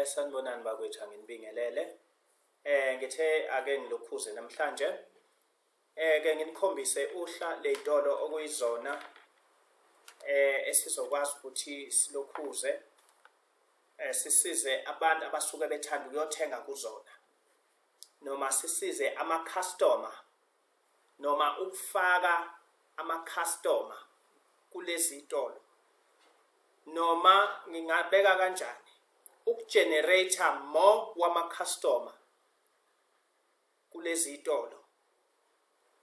Sanibonani bakwethu, anginibingelele. Ngithe ake ngilokhuze namhlanje. Ke nginikhombise uhla ley'tolo okuyizona esizokwazi ukuthi silokhuze sisize abantu abasuke bethanda ukuyothenga kuzona, noma sisize ama-customer, noma ukufaka ama-customer kulezi tolo, noma ngingabeka kanjani, ukugenerate more wama-customer kulezi tolo.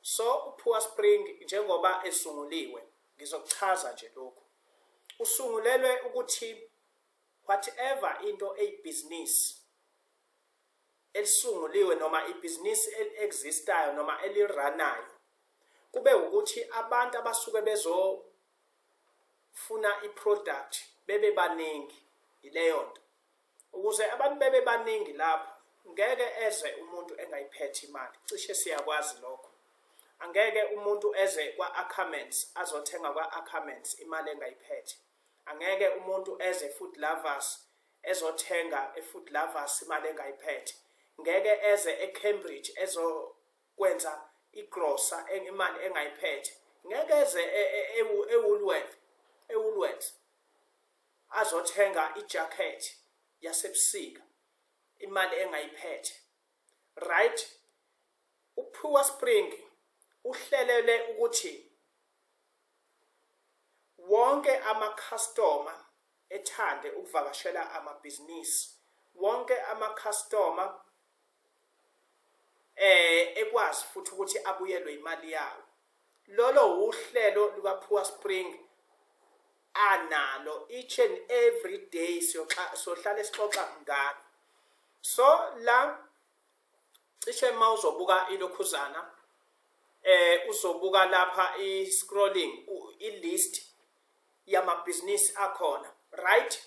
So uPure Spring, njengoba esunguliwe, ngizokuchaza nje lokhu, usungulelwe ukuthi whatever into eyibhizinisi elisunguliwe noma ibhizinisi eli-existayo noma elirunayo, kube ukuthi abantu abasuke bezofuna i-product bebe baningi. Ileyo nto, ukuze abantu bebe baningi lapho, ngeke eze umuntu engayiphethe imali. Cishe siyakwazi lokho. Angeke umuntu eze kwa-Ackermans azothenga kwa-Ackermans imali engayiphethe. Angeke umuntu eze Food Lovers ezothenga e-Food Lovers imali engayiphethe. Ngeke eze eCambridge ezokwenza igrosa imali engayiphethe. Ngeke eze eWoolworth azothenga ijacket yasebusika imali engayiphethe, right? UPure Spring uhlelele ukuthi wonke ama-customer ethande ukuvakashela amabhizinisi, wonke ama-customer ekwazi futhi ukuthi abuyelwe imali yawo. Lolo uhlelo luka Pure Spring analo each and every day, siyohlale sixoxa ngalo. So la cishe mawuzobuka ilokhuzana, uzobuka lapha i-scrolling, i-list yamabhizinisi akhona, right?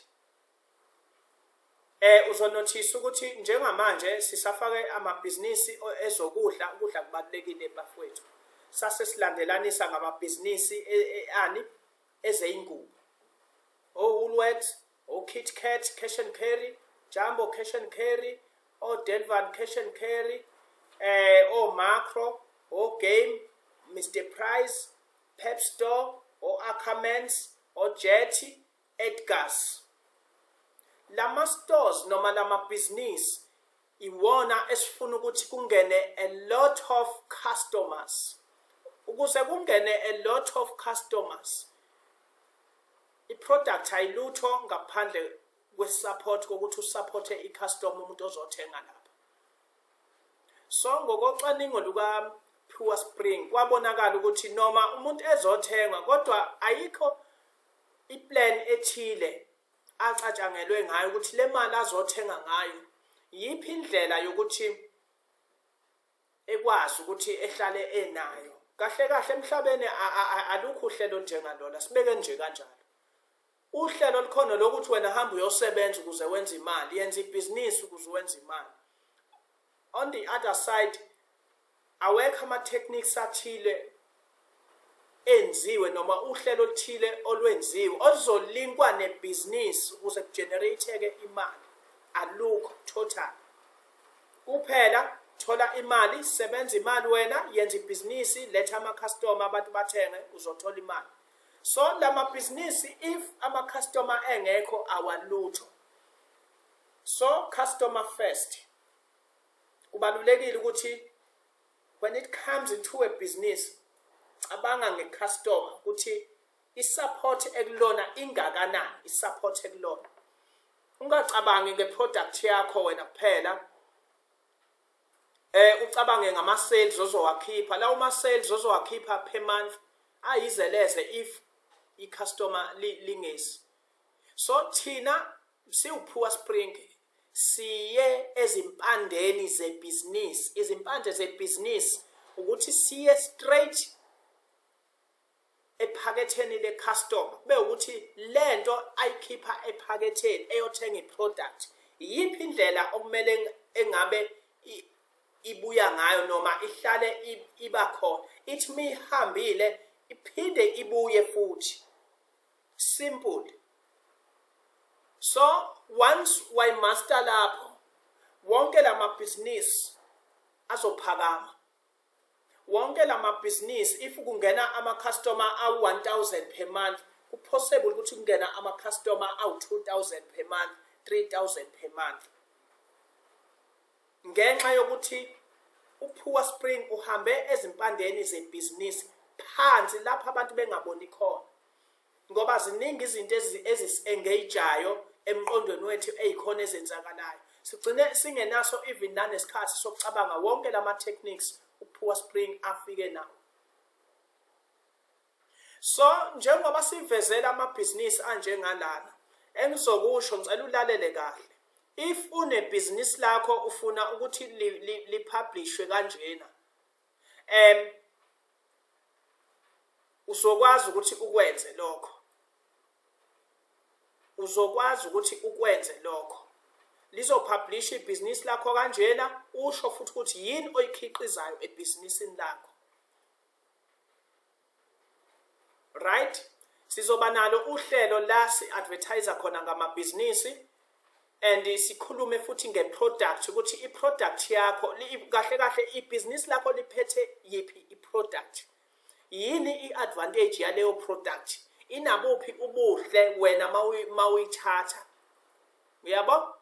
Uzonothisa ukuthi njengamanje sisafake amabhizinisi ezokudla. Ukudla kubalulekile, bafowethu. Sase silandelanisa ngamabhizinisi ani ezeyingubo, o-Woolworths, o-KitKat Cash and Carry, Jumbo Cash and Carry, o-Delvin Cash and Carry, o-Makro, o-Game, Mr Price, Pep Store, o-Ackermans, o-Jetty, Edgars. Lama stores noma lamabhizinisi iwona esifuna ukuthi kungene a lot of customers. Ukuze kungene a lot of customers, i-product ayilutho ngaphandle kwe-support, kokuthi usupporte i-customer, umuntu ozothenga lapha. So ngokocwaningo luka Pure Spring kwabonakala ukuthi noma umuntu ezothenga, kodwa ayikho iplan ethile acatshangelwe ngayo ukuthi le mali azothenga ngayo, yiphi indlela yokuthi ekwazi ukuthi ehlale enayo. Kahle kahle emhlabeni alukho uhlelo njengalona, sibeke nje kanjalo. Uhlelo olukhona lokuthi wena hamba uyosebenza ukuze wenze imali, yenza ibhizinisi ukuze wenze imali. On the other side, awekho ama-techniques athile enziwe noma uhlelo oluthile olwenziwe oluzolinkwa nebhizinisi ukuze kugenerate-ke imali. Alukho total. Kuphela thola imali, sebenza imali wena, yenza ibhizinisi, letha ama-customer, abantu bathenge, uzothola imali. So lamabhizinisi, if ama-customer engekho, awalutho. So customer first. Kubalulekile ukuthi when it comes into a business, cabanga nge-customer, ukuthi i-support ekulona ingakanani, i-support ekulona. Ungacabangi nge-product yakho wena kuphela, ucabange ngama sales ozowakhipha. Lawo ma sales ozowakhipha per month ayizeleze if i-customer lingezi. So thina siwuPure Spring siye ezimpandeni zebhizinisi. Izimpande zebhizinisi ukuthi siye straight ephaketheni le-customer, kube ukuthi lento ayikhipha ephaketheni eyothenga i-product, iyiphi indlela okumele engabe ibuya ngayo noma ihlale iba khona, ithi mihambile iphinde ibuye futhi. Simple. So Once wayimaster lapho, wonke lamabhizinisi azophakama, wonke lamabhizinisi. If kungena ama-customer awu-1000 per month, kupossible ukuthi kungena ama-customer awu-2000 per month, 3000 per month, ngenxa yokuthi uPoor Spring uhambe ezimpandeni zebhizinisi phansi lapho abantu bengaboni khona, ngoba ziningi izinto ezisi-engajayo emqondweni wethu ey'khona ezenzakalayo, sigcine singenaso even nanesikhathi sokucabanga wonke lama-techniques uPoor Spring afike nawo. So njengoba sivezela amabhizinisi anjengalana, engizokusho, ngicela ulalele kahle. If unebhizinisi lakho ufuna ukuthi lipublishwe kanjena, uzokwazi ukuthi ukwenze lokho, uzokwazi ukuthi ukwenze lokho. Lizopublish ibhizinisi lakho kanjena, usho futhi ukuthi yini oyikhiqizayo ebhizinisini lakho, right? Sizoba nalo uhlelo la si-advertise khona ngamabhizinisi and sikhulume futhi nge-product, ukuthi i-product yakho kahle kahle ibhizinisi lakho liphethe yiphi i-product, yini i-advantage yaleyo product, inabuphi ubuhle wena mawuyithatha, uyabo?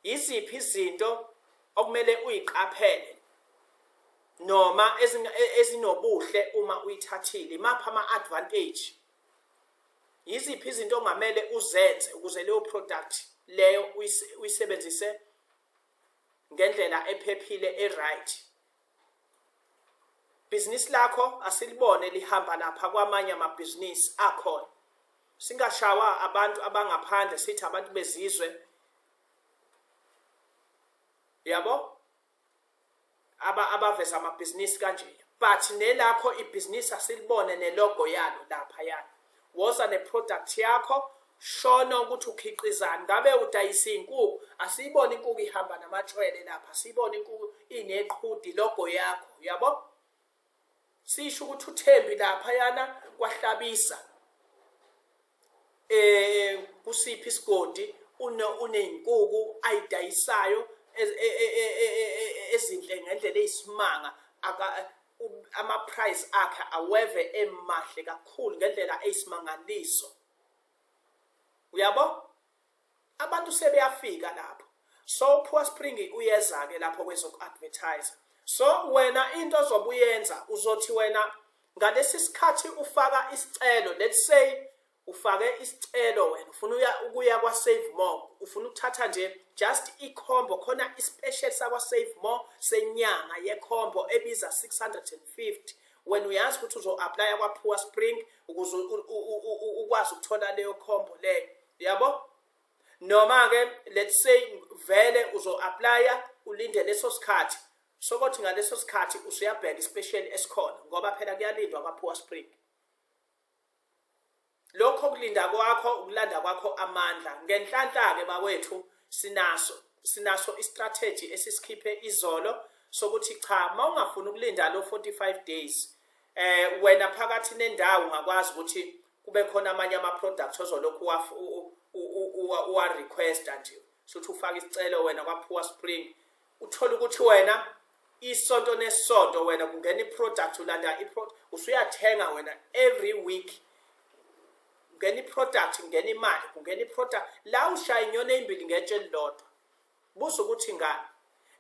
Yiziphi izinto okumele uyiqaphele noma ezinobuhle uma uyithathile, imaphi ama-advantage, yiziphi izinto ongamele uzenze ukuze leyo product leyo uyisebenzise ngendlela ephephile, e-right. Bhizinisi lakho asilibone lihamba lapha kwamanye amabhizinisi akhona, singashawa abantu abangaphandle, sithi abantu bezizwe, yabo, abaveza amabhizinisi kanje, but nelakho ibhizinisi asilibone nelogo yalo lapha yana. Woza neproduct yakho, shono ukuthi ukhiqizani. Ngabe udayisa iy'nkukhu, asiyibone inkukhu ihamba namatshwele lapha, siyibone inkukhu ineqhudi, logo yakho, yabo? Sisho ukuthi uThembi lapha yana kwaHlabisa, kusiphi isigodi, uney'nkukhu ayidayisayo ezinhle ngendlela eyisimanga, ama-price akhe aweve emahle kakhulu ngendlela eyisimangaliso, uyabo? Abantu sebeyafika lapho. So Poor Spring uyeza-ke lapho kwezoku-advertise. So wena into ozobe uyenza, uzothi wena ngalesi sikhathi ufaka isicelo, let's say ufake isicelo wena ufuna ukuya kwa-Save More, ufuna ukuthatha nje just i-combo, khona i-special sakwa-Save More senyanga ye-combo ebiza 650. Wena uyazi ukuthi uzo-applya kwa-Poor Spring ukuze ukwazi ukuthola leyo combo leyo, yabo? Noma-ke let's say vele uzo-applya, ulinde leso sikhathi, sokuthi ngaleso sikhathi usuyabheka ispecial esikhona, ngoba phela kuyalindwa kwa-Poor Spring. Lokho kulinda kwakho ukulanda kwakho amandla. Ngenhlanhla-ke bakwethu, sinaso istrategy esisikhiphe izolo sokuthi cha, mawungafuni ukulinda lo 45 days, wena phakathi nendawo ungakwazi ukuthi kube khona amanye ama-products ozolokhu uwa-requesta nje. Sokuthi ufake isicelo wena kwa-Poor Spring, uthola ukuthi wena isonto nesonto wena kungena i-product, ulanda i-product, usuyathenga wena every week. Kungena i-product, kungena imali, kungena i-product la, ushaya inyoni ezimbili ngetshe elilodwa. Buza ukuthi ngani.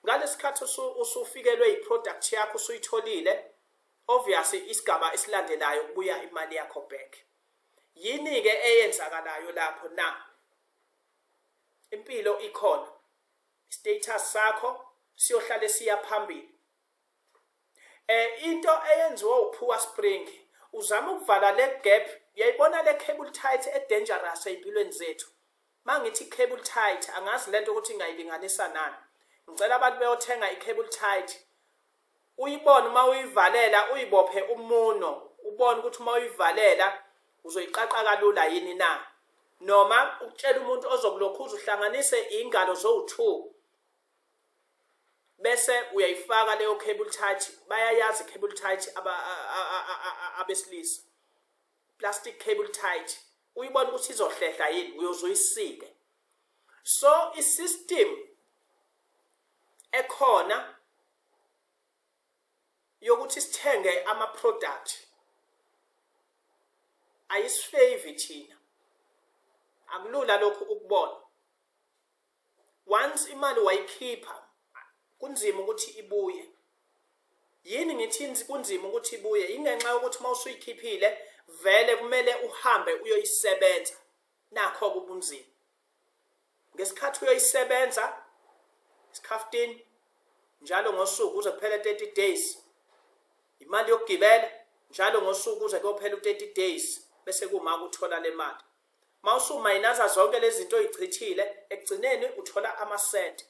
Ngalesikhathi usufikelwe i-product yakho, usuyitholile, obviously isigaba esilandelayo kubuya imali yakho back. Yini ke eyenzakalayo lapho na? Impilo ikhona, status sakho siyohlale siya phambili. Into eyenziwa uPoor Spring, uzama ukuvala le gap. Uyayibona le cable tie e-dangerous ey'mpilweni zethu? Mangithi cable tie, angazi lento ukuthi ingayilinganisa nani. Ngicela abantu beyothenga i-cable tie, uyibone uma uyivalela, uyibophe umuno, ubone ukuthi uma uyivalela uzoyiqaqa kalula yini na, noma ukutshela umuntu ozokulokhuza, uhlanganise ingalo zowu-2 bese uyayifaka leyo cable tie. Bayayazi cable tie abesilisa, plastic cable tie. Uyibona ukuthi izohlehla yini, uyoze uyisike. So i-system ekhona yokuthi sithenge ama-product ayisi-favour thina. Akulula lokhu ukubona. Once imali wayikhipha, kunzima ukuthi ibuye. Yini ngithi kunzima ukuthi ibuye? Ingenxa yokuthi uma usuyikhiphile vele kumele uhambe uyoyisebenza. Nakho kubunzima ngesikhathi uyoyisebenza isikhafutini njalo ngosuku kuze kuphele 30 days, imali yokugibela njalo ngosuku kuze kuyophela u-30 days, bese kuma ukuthola le mali. Mawusumayinaza zonke lezi zinto oyichithile, ekugcineni uthola amasenti.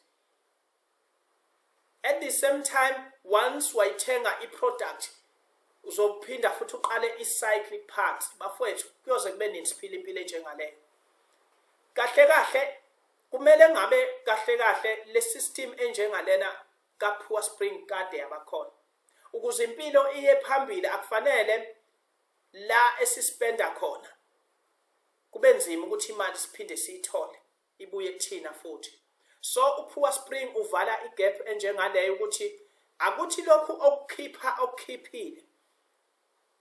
At the same time, once wayithenga i-product, uzophinda futhi uqale i-cycle phansi. Bafowethu, kuyoze kube nini siphila impilo enjengaleyo? Kahle kahle kumele ngabe kahle kahle le system enjengalena ka-Poor Spring kade yabakhona ukuze impilo iye phambili. Akufanele la esispenda khona kube nzima ukuthi imali siphinde siyithole, ibuye kuthina futhi. So uPoor Spring uvala i-gap enjengaleyo, ukuthi akuthi lokhu okukhipha okukhiphile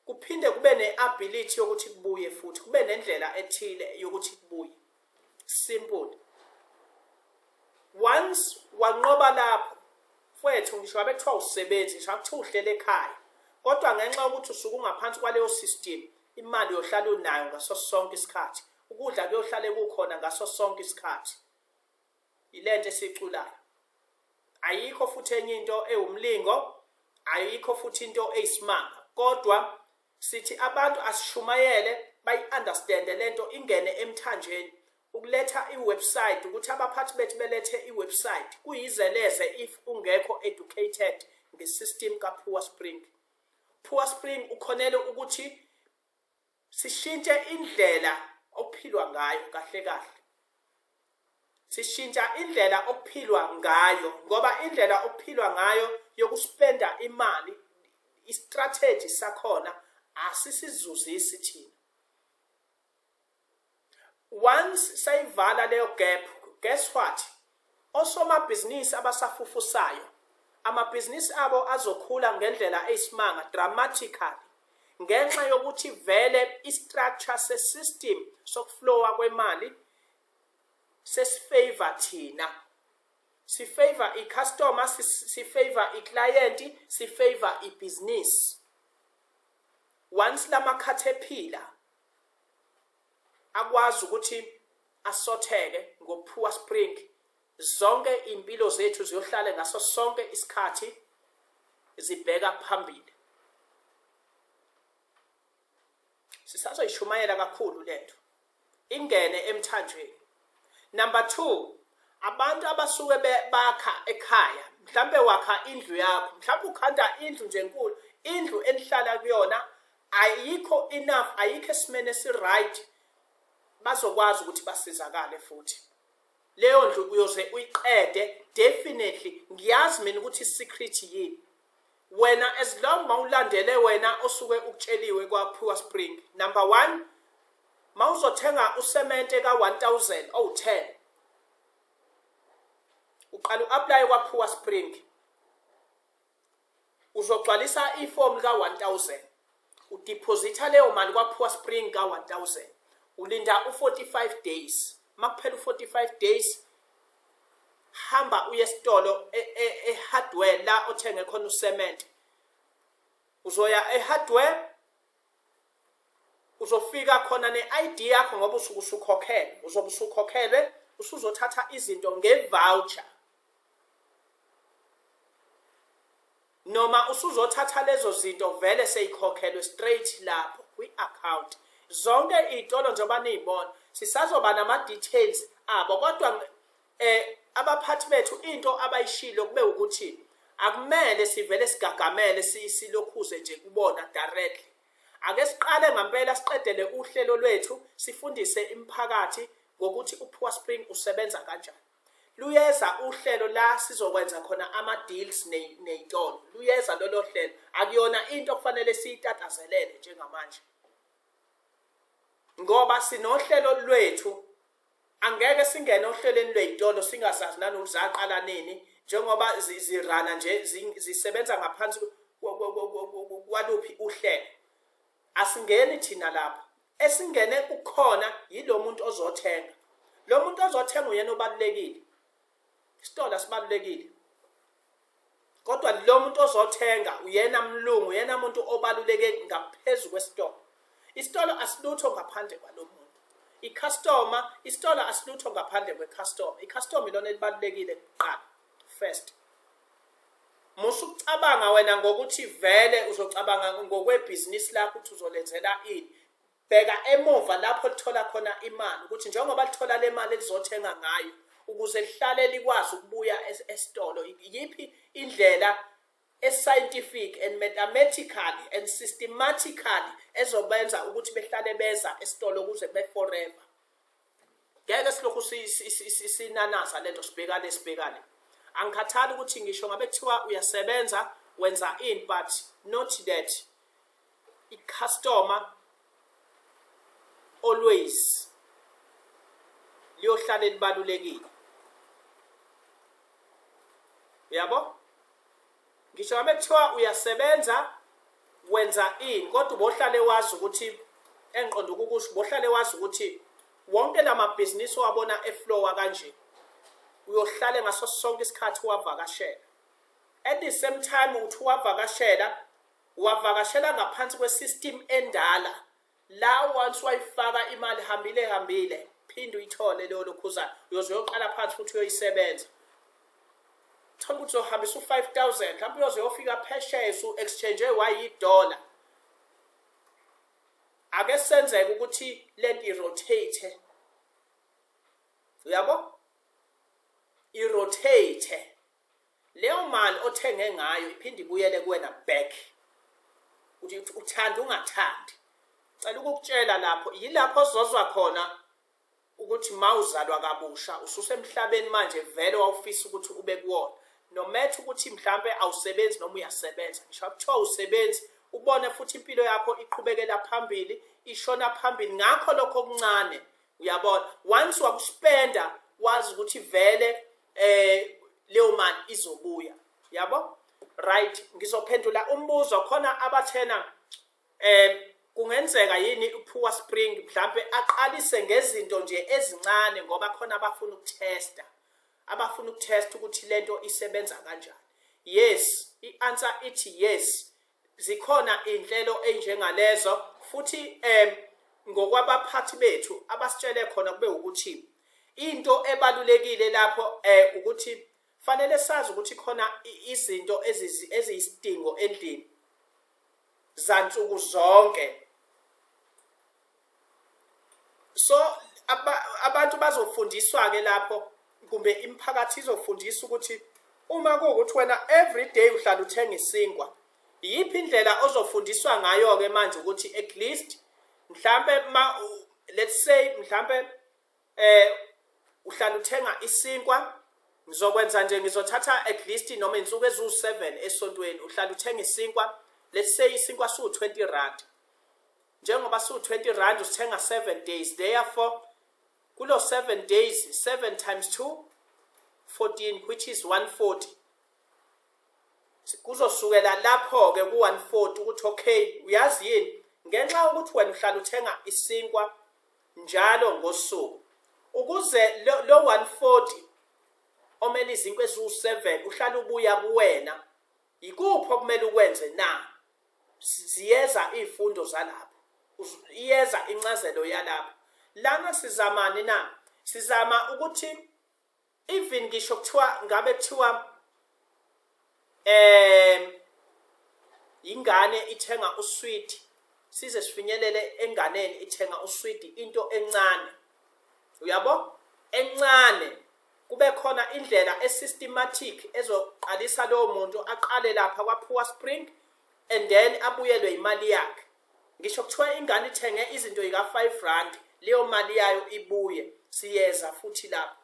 kuphinde kube ne-ability yokuthi kubuye futhi, kube nendlela ethile yokuthi kubuye. Simple. Once wanqoba lapho, mfowethu, ngisho ngabe kuthiwa usebenzi, ngisho kuthiwa uhlele ekhaya, kodwa ngenxa yokuthi usuke ungaphansi kwaleyo system, imali yohlala unayo ngaso sonke isikhathi, ukudla kuyohlale kukhona ngaso sonke isikhathi. Ilento esiculayo, ayikho futhi enye into ewumlingo, ayikho futhi into eyisimanga, kodwa sithi abantu asishumayele bayi-understande lento, ingene emthanjeni. Ukuletha i-website, ukuthi abaphathi bethu belethe i-website, kuyizeleze if ungekho educated nge-system ka-Poor Spring. Poor Spring ukhonele ukuthi sishintshe indlela okuphilwa ngayo. Kahle kahle sishintsha indlela okuphilwa ngayo, ngoba indlela okuphilwa ngayo yokuspenda imali, i-strategy sakhona asisizuzisi thina. Once sayivala leyo gap, guess what? Osomabhizinisi abasafufusayo, amabhizinisi abo azokhula ngendlela eyisimanga, dramatically, ngenxa yokuthi vele i-structure se-system sokuflowa kwemali sesi-favor thina, si-favor i-customer, si-favor i-client, si-favor ibhizinisi. Once lama-caterpillar akwazi ukuthi asotheke ngo-Poor Spring, zonke impilo zethu ziyohlala ngaso sonke isikhathi zibheka phambili. Sisazoyishumayela kakhulu lento, ingene emthanjweni. Number 2, abantu abasuke bakha ekhaya, mhlambe wakha indlu yakho, mhlambe ukhanda indlu nje enkulu, indlu enihlala kuyona ayikho enough, ayikho esimene esi-right, bazokwazi ukuthi basizakale futhi. Leyo ndlu uyoze uyiqede definitely. Ngiyazi mina ukuthi secret yini. Wena as long mawulandele wena osuke ukutsheliwe kwa-Poor Spring, number 1, mawuzothenga usemente ka-1000 owu-10, uqala u-apply kwa-Poor Spring, uzogcwalisa ifomu ka-1000, udepositha leyo mali kwa-Poor Spring ka-1000, ulinda u-45 days. Makuphela u-45 days, hamba uye esitolo e-hardware la othenge khona ucement. Uzoya e-hardware, uzofika khona ne-ID yakho, ngoba usuke usukhokhelwe, uzobe usukhokhelwe, usuzothatha izinto nge-voucher noma usuzothatha lezo zinto vele seyikhokhelwe straight lapho kwi-account. Zonke iy'tolo njengoba niy'bona, sisazoba nama-details abo, kodwa abaphathi bethu into abayishilo kube ukuthi akumele sivele sigagamele silokhuze nje kubona directly. Ake siqale ngampela siqedele uhlelo lwethu, sifundise imiphakathi ngokuthi uPoor Spring usebenza kanjani. Luyeza uhlelo la sizokwenza khona ama-deals ney'tolo. Luyeza lolo hlelo, akuyona into okufanele siyitatazelele njengamanje, ngoba sinohlelo lwethu. Angeke singene ohlelweni lwey'tolo singasazi nanokuthi zaqala nini, njengoba zirana nje, zisebenza ngaphansi kwaluphi uhlelo. Asingeni thina lapho. Esingene kukhona yilo muntu ozothenga. Lo muntu ozothenga uyena obalulekile. Isitolo asibalulekile, kodwa lo muntu ozothenga uyena mlungu, uyena muntu obaluleke ngaphezu kwesitolo. Isitolo asilutho ngaphandle kwalo muntu, i-customer. Isitolo asilutho ngaphandle kwe-customer. I-customer ilona elibalulekile kuqala, first. Musa ukucabanga wena ngokuthi vele uzocabanga ngokwebhizinisi lakho ukuthi uzolenzela ini. Bheka emuva lapho lithola khona imali, ukuthi njengoba lithola le mali elizothenga ngayo, ukuze lihlale likwazi ukubuya esitolo, yiphi indlela e-scientific and mathematically and systematically ezobenza ukuthi behlale beza esitolo ukuze kube forever. Ngeke silokhu sinanaza lento, sibhekane sibhekane. Angikhathali ukuthi ngisho ngabe kuthiwa uyasebenza, wenza ini, but not that i-customer always liyohlale libalulekile, uyabo? Ngisho ngabe kuthiwa uyasebenza, wenza ini, kodwa ubohlale wazi ukuthi, engiqonda ukukusho, ubohlale wazi ukuthi wonke lamabhizinisi owabona e-flowa kanje, uyohlale ngaso sonke isikhathi uwavakashela. At the same time uthi uwavakashela, uwavakashela ngaphansi kwe-system endala la once wayifaka imali, hambile hambile, phinde uyithole leyo lokhuzana, uyoze uyoqala phansi futhi uyoyisebenza. Thola ukuthi uzohambisa u-5000 mhlawumbe, uyoze uyofika phesheya usu-exchange wayidola. Ake senzeke ukuthi lento i-rotate, uyabo, i-rotate leyo mali othenge ngayo, iphinde ibuyele kuwena back, uthi uthanda ungathandi. Cela ukukutshela, lapho yilapho ozozwa khona ukuthi mawuzalwa kabusha, ususemhlabeni manje vele wawufisa ukuthi ube kuwona, no matter ukuthi mhlambe awusebenzi noma uyasebenza. Ngisho kuthiwa usebenzi, ubone futhi impilo yakho iqhubekela phambili, ishona phambili ngakho lokho okuncane, uyabona? Once wakuspenda, wazi ukuthi vele leyo mali izobuya, yabo? Right, ngizophendula umbuzo khona abathena kungenzeka yini uPoor Spring mhlambe aqalise ngezinto nje ezincane, ngoba khona abafuna ukutesta, abafuna ukutesta ukuthi lento isebenza kanjani. Yes, i-answer ithi yes, zikhona inhlelo enjengalezo. Futhi ngokwabaphathi bethu abasitshele khona kube ukuthi into ebalulekile lapho ukuthi fanele sazi ukuthi khona izinto eziyisidingo endlini zansuku zonke. So abantu bazofundiswa ke lapho, kumbe imiphakathi izofundiswa ukuthi uma kuwukuthi wena every day uhlala uthenga isinkwa, iyiphi indlela ozofundiswa ngayo ke manje ukuthi at least mhlambe ma let's say mhlambe uhlala uthenga isinkwa, ngizokwenza nje, ngizothatha at least noma insuku eziwu-7 esontweni uhlala uthenga isinkwa. Let's say isinkwa siwu-20 rand. Njengoba siwu-20 rand, usithenga 7 days, therefore kulo 7 days, 7 times 2, 14, which is 140. Kuzosukela lapho-ke ku-140 ukuthi okay, uyazi yini, ngenxa yokuthi wena uhlala uthenga isinkwa njalo ngosuku, ukuze lo 140 omele izinkwa eziwu-7 uhlala ubuya kuwena, ikuphi okumele ukwenze na? Ziyeza iy'fundo zalapho, iyeza incazelo yalapho. Lana sizamani na? Sizama ukuthi even ngisho kuthiwa ngabe kuthiwa ingane ithenga uswidi, size sifinyelele enganeni ithenga uswidi, into encane, uyabo, encane, kube khona indlela e-systematic ezoqalisa lowo muntu aqale lapha kwaPoor Spring and then abuyelwe imali yakhe. Ngisho kuthiwa ingane ithenge izinto yika-5 rand, leyo mali yayo ibuye. Siyeza futhi lapho,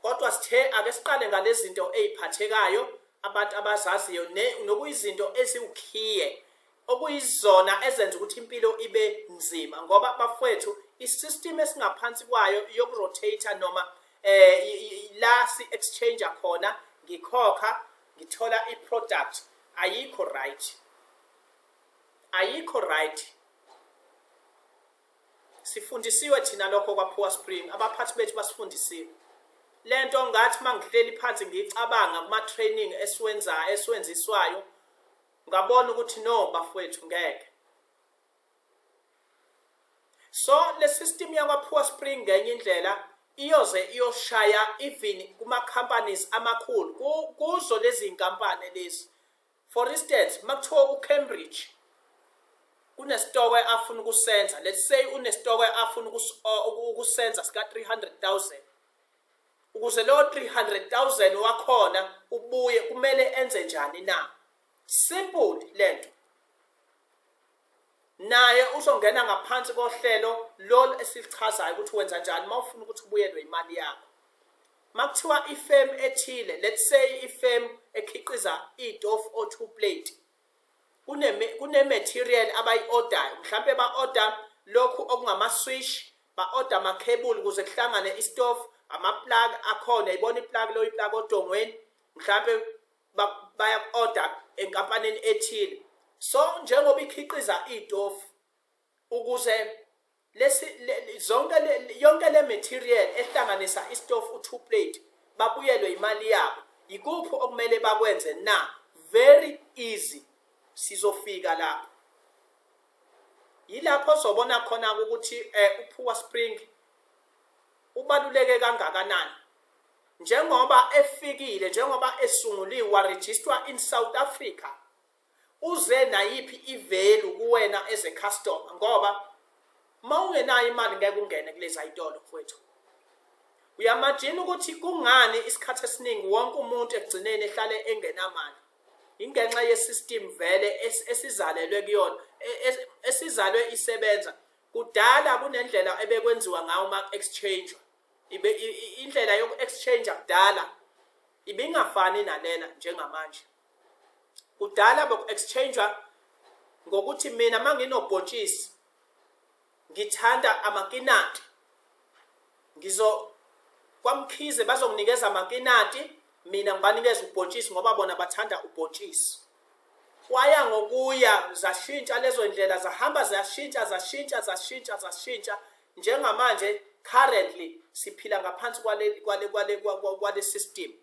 kodwa sithe ake siqale ngalezi zinto ey'phathekayo, abantu abazaziyo, nokuyizinto eziwukhiye, okuyizona ezenza ukuthi impilo ibe nzima, ngoba bafowethu, I-system esingaphansi kwayo yoku-rotate noma la si-exchange khona, ngikhokha ngithola i-product, ayikho right, ayikho right. Sifundisiwe thina lokho kwaPure Spring, abaphathi bethu basifundisiwe lento. Ngathi mangihleli phansi ngicabanga kuma training esiwenzayo, esiwenziswayo, ngabona ukuthi no bafowethu, ngeke. So le system yakwa Pure Spring ngenye indlela iyoze iyoshaya even kuma companies amakhulu, kuzo lezi inkampani lezi. For instance, makuthiwa uCambridge kunesitokwe afuna ukusenza, let's say unesitokwe afuna ukusenza sika 300,000, ukuze lo 300,000 wakhona ubuye kumele enze njani na? Simple lento. Naye uzongena ngaphansi kohlelo lolu esilichazayo ukuthi wenza njani mawufuna ukuthi ubuyelwe imali yakho. Makuthiwa i-firm ethile, let's say i-firm ekhiqiza itofu o-two plate, kune-material abayi-order-ayo, mhlampe ba-order lokhu okungama-switch, ba-order amakhebuli ukuze kuhlangane istofu, ama-plug akhona, yibona i-plug lo, i-plug odongweni, mhlampe baya-order enkampanini ethile. So njengoba ikhiqiza itofu, ukuze lesi zonke yonke le material ehlanganisa istofu u-two plate babuyelwe imali yabo, yikuphi okumele bakwenze na? Very easy, sizofika lapho. Yilapho ozobona khona ukuthi uPure Spring ubaluleke kangakanani, njengoba efikile, njengoba esunguliwe, wa-register in South Africa, uze nayiphi i-value kuwena as a customer, ngoba mawungenayo imali ngeke ungene kulezi ayitolo mfowethu. Uya-imagine ukuthi kungani isikhathi esiningi wonke umuntu ekugcineni ehlale engenamali? Ingenxa ye-system vele esizalelwe kuyona, esizalwe isebenza. Kudala kunendlela ebekwenziwa ngayo uma exchange, ibe indlela yoku-exchange kudala ibingafani nalena njengamanje. Kudala boku-exchange ngokuthi mina manginobhontshisi ngithanda amakinati, ngizo kwaMkhize bazonginikeza amakinati, mina ngibanikeza ubhontshisi ngoba bona bathanda ubhontshisi. Kwaya ngokuya zashintsha lezo ndlela, zahamba zashintsha, zashintsha, zashintsha, zashintsha. Njengamanje currently siphila ngaphansi kwale system.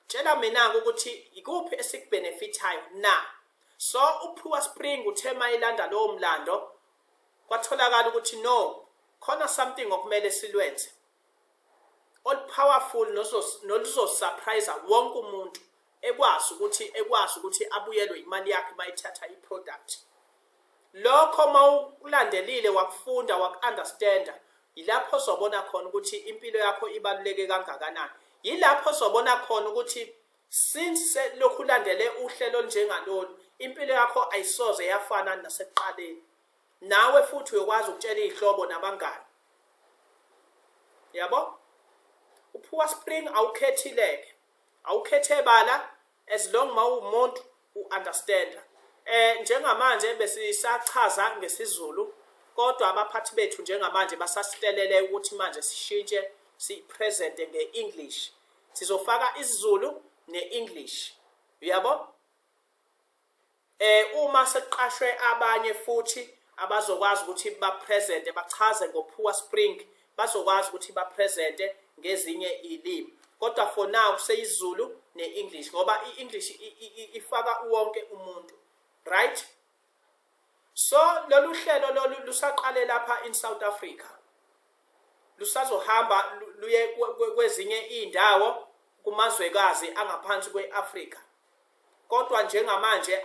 Tshela mina-ke ukuthi ikuphi esiku-benefit-ayo na? So uPure Spring uthe mayilanda lowo mlando, kwatholakala ukuthi no, khona something okumele silwenze all powerful noluzo-surprise wonke umuntu, ekwazi ukuthi abuyelwe imali yakhe mayithatha i-product. Lokho mawukulandelile, wakufunda, waku-understanda, yilapho ozobona khona ukuthi impilo yakho ibaluleke kangakanani. Yilapho ozobona khona ukuthi since lokhu ulandele uhlelo olunjengalolu, impilo yakho ayisoze yafana nasekuqaleni. Nawe futhi uyokwazi ukutshela iy'hlobo nabangani, yabo. UPure Spring awukhethileke, awukhethe bala, as long mawumuntu u-understanda. Njengamanje besisachaza ngesiZulu, kodwa abaphathi bethu njengamanje basasihlelele ukuthi manje sishintshe si-present nge-English. Sizofaka isiZulu ne-English, uyabo. Uma sekuqashwe abanye futhi abazokwazi ukuthi ba-present, bachaze ngoPure Spring, bazokwazi ukuthi ba-present ngezinye ilimi, kodwa for now kuseyisiZulu ne-English, ngoba i-English ifaka wonke umuntu, right? So lolu hlelo lolu lusaqale lapha in South Africa, lusazohamba luye kwezinye iy'ndawo kumazwekazi angaphansi kwe-Afrika, kodwa njengamanje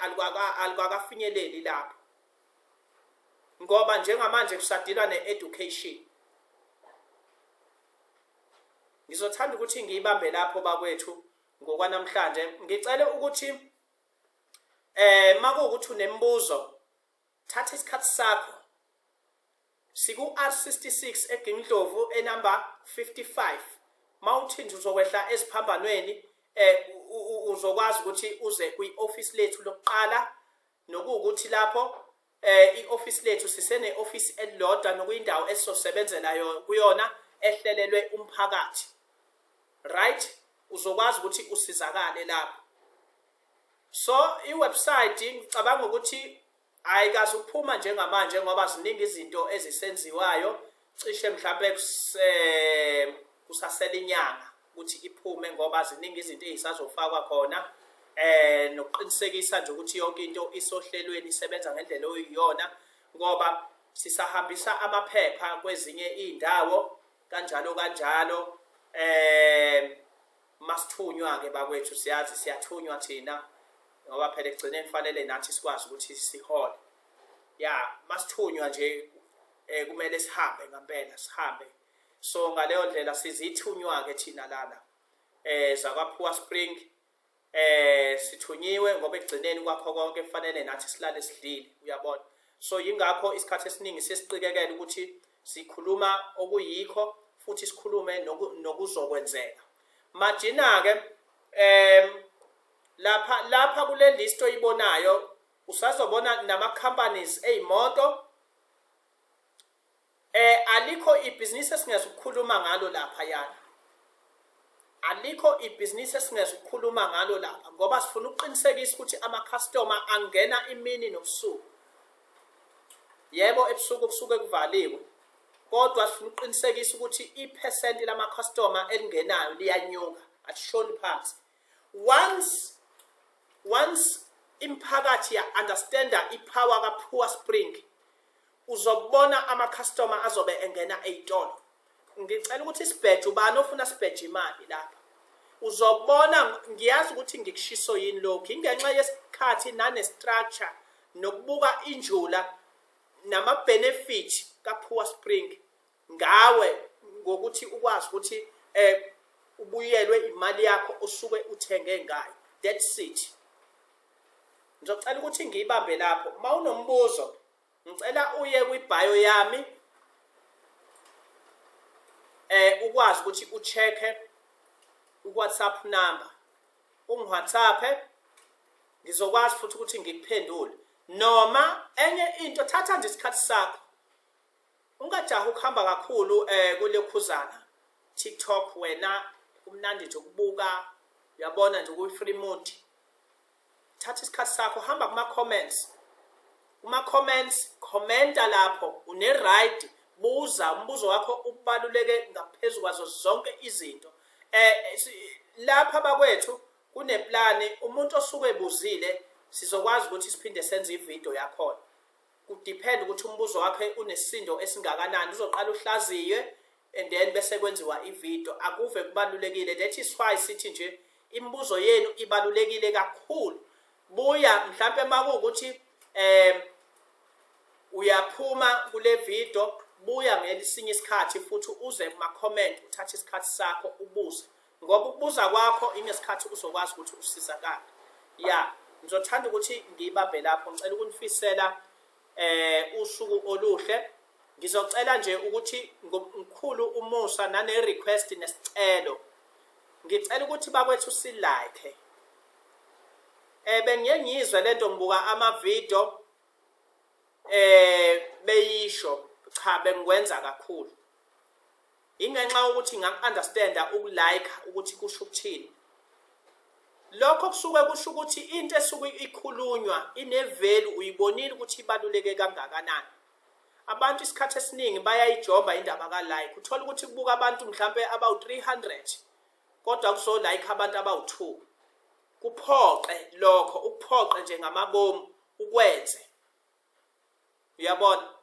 alukakafinyeleli lapho, ngoba njengamanje kusadilwa ne-education. Ngizothanda ukuthi ngiyibambe lapho bakwethu ngokwanamhlanje. Ngicela ukuthi makuwukuthi unemibuzo, thatha isikhathi sakho. Siku R66 eGingindlovu, e-number 55. Mawuthinta uzokwehla esiphambanweni, uzokwazi ukuthi uze kwi-office lethu lokuqala, nokuwukuthi lapho I-office lethu, sisene office elilodwa nokuyindawo esizosebenzela kuyona ehlelelwe umphakathi, right? Uzokwazi ukuthi usizakale lapho. So i-website ngicabanga ukuthi ayikazi ukuphuma njengamanje ngoba ziningi izinto ezisenziwayo. Cishe mhlawumbe kusasela inyanga ukuthi iphume ngoba ziningi izinto ezisazofakwa khona, nokuqinisekisa nje ukuthi yonke into isohlelweni, isebenza ngendlela oyiyona, ngoba sisahambisa amaphepha kwezinye indawo kanjalo kanjalo. Masithunywa ke bakwethu, siyazi siyathunywa thina ngoba phela ekugcineni kufanele nathi sikwazi ukuthi sihole. Ya, masithunywa nje kumele sihambe ngempela, sihambe. So ngaleyo ndlela sizithunywa ke thina lana zakwa Poor Spring. Sithunyiwe ngoba ekugcineni kwakho konke kufanele nathi silale sidlile, uyabona? So yingakho isikhathi esiningi sesiqikekela ukuthi sikhuluma okuyikho futhi sikhulume nokuzokwenzeka. Majina ke lapha kule list oyibonayo usazobona nama companies eyimoto. Alikho ibhizinisi esingeze ukukhuluma ngalo lapha yana, alikho ibhizinisi esingeze ukukhuluma ngalo lapha, ngoba sifuna ukuqinisekisa ukuthi ama-customer angena imini nobusuku. Yebo, ebusuku kusuke kuvaliwe, kodwa sifuna ukuqinisekisa ukuthi iphesenti lama-customer elingenayo liyanyuka, alishoni phansi. Once imiphakathi ya-understanda i-power ka-Poor Spring, uzobona ama-customer azobe engena ey'tolo. Ngicela ukuthi sibheje, ubani ofuna sibheje imali lapha? Uzobona, ngiyazi ukuthi ngikushiso yini lokhu, ingenxa yesikhathi nane-structure nokubuka injula nama-benefit ka-Poor Spring ngawe, ngokuthi ukwazi ukuthi ubuyelwe imali yakho osuke uthenge ngayo. That's it. Ngizocela ukuthi ngiyibambe lapho. Uma unombuzo, ngicela uye kwi-bio yami, ukwazi ukuthi u-check u-WhatsApp number, ungi-WhatsApp, ngizokwazi futhi ukuthi ngikuphendule. Noma enye into, thatha nje isikhathi sakho, ungajahi ukuhamba kakhulu kule khuzana TikTok. Wena kumnandi nje ukubuka, uyabona nje kuyi-free mood. Thatha isikhathi sakho, hamba kuma-comments, kuma-comments commenta lapho, une-right, buza umbuzo wakho, ubaluleke ngaphezu kwazo zonke izinto. Lapha bakwethu kuneplani, umuntu osuke ebuzile sizokwazi ukuthi siphinde senze ividiyo yakhona. Ku-depend ukuthi umbuzo wakhe unesindo esingakanani, uzoqala uhlaziywe and then bese kwenziwa ividiyo. Akuve kubalulekile. That is why sithi nje imibuzo yenu ibalulekile kakhulu. Buya mhlampe makuwukuthi uyaphuma kule video, buya ngelisinye isikhathi futhi uze kuma comment, uthathe isikhathi sakho ubuze, ngoba ukubuza kwakho ingesikhathi uzokwazi ukuthi usizakale. Ya, ngizothanda ukuthi ngiyibambe lapho. Ngicela ukunifisela usuku oluhle. Ngizocela nje ukuthi ngomkhulu umusa nane request nesicelo, ngicela ukuthi bakwethu si-like. Bengiye ngizwe lento, ngibuka ama video beyisho, cha, bengikwenza kakhulu ingenxa yokuthi ngaku-understanda uku-like ukuthi kusho ukuthini. Lokho kusuke kusho ukuthi into esuke ikhulunywa ine-value, uyibonile ukuthi ibaluleke kangakanani. Abantu isikhathi esiningi bayayijomba indaba ka-like. Uthola ukuthi kubuka abantu mhlampe abawu-300 kodwa kuzo-like abantu abawu-2. Kuphoqe lokho, ukuphoqe nje ngamabomu ukwenze, uyabona?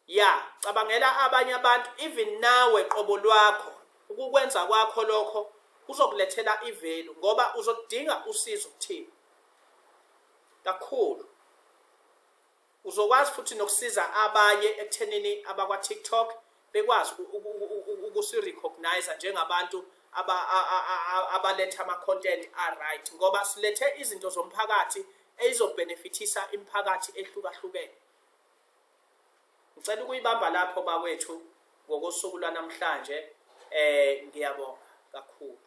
Ya, cabangela abanye abantu, even nawe qobo lwakho. Ukukwenza kwakho lokho kuzokulethela i-value ngoba uzodinga usizo kuthina kakhulu. Uzokwazi futhi nokusiza abanye ekuthenini abakwa-TikTok bekwazi ukusi-recognize njengabantu abaletha ama-content a-right, ngoba silethe izinto zomphakathi eyizobhenefithisa imiphakathi ehlukahlukene. Ngicela ukuyibamba lapho bakwethu ngokosuku lwanamhlanje. Ngiyabonga kakhulu.